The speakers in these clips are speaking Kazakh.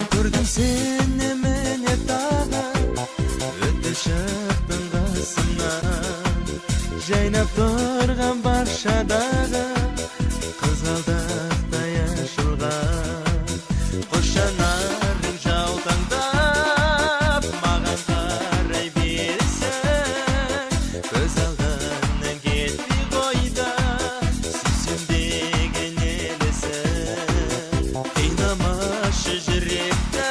Көрдім сені міне тағы, өтіп шықтың қасымнан. Жайнап тұрған бақшадағы қызғалдақтай ашылған. Қос жанарың жаутаңдап маған қарай берсең, көз алдымнан кетпей қойды сүйсем деген елесің. Қинамашы жүректі,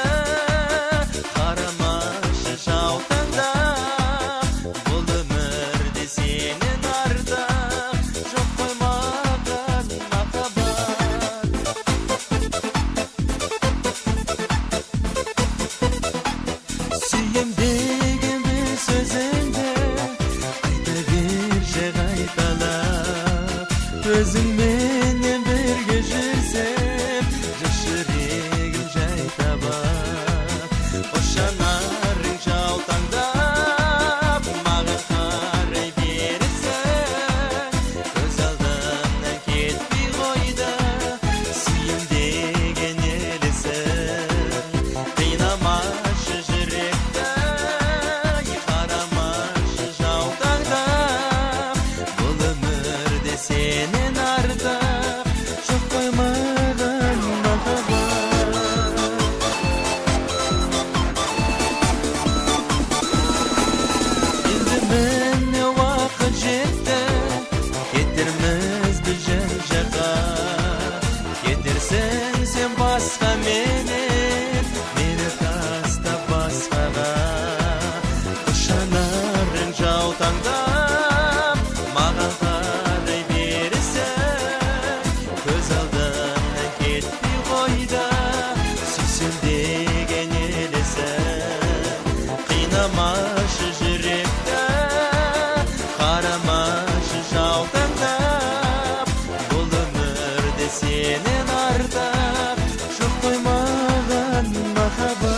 қарамашы жаутаңдап, бұл өмірде сенен артық жоқ қой маған махаббат. Сүйем деген бір сөзіңді айта берші қайталап, өзіңменен бірге жүрсем жас жүрегім жай табар. Қос жанарың жаутаңдап маған қарай берсең, көз алдымнан кетпей қойды сүйем деген елесің. Қинамашы жүректі, қарамашы жаутаңдап, бұл өмірде сенен артық жоқ қой маған махаббат. Енді міне уақыт жетті, кетерміз біз жан жаққа. Кетерсің сен басқа менен, мені тастап басқаға. Қос жанарың жаутаңдап маған қарай берсең, көз алдымнан кетпей қойды сүйсем деген елесің. Қинамашы жүректі, қарамашы жаутаңдап, бұл өмірде сенен артық жоқ қой маған махаббат.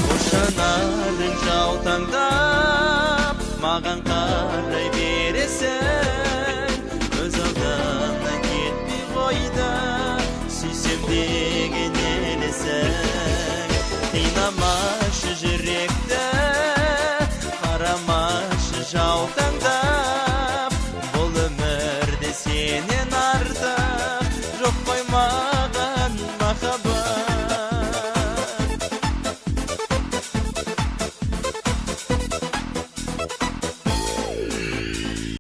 Қос жанарың жаутаңдап маған қарай бересің, көз алдымнан кетпей қойды сүйсем деген елесің. Қинамашы жүректі, қарамашы жаутаңдап, бұл өмірде сенен артық жоқ қой маған.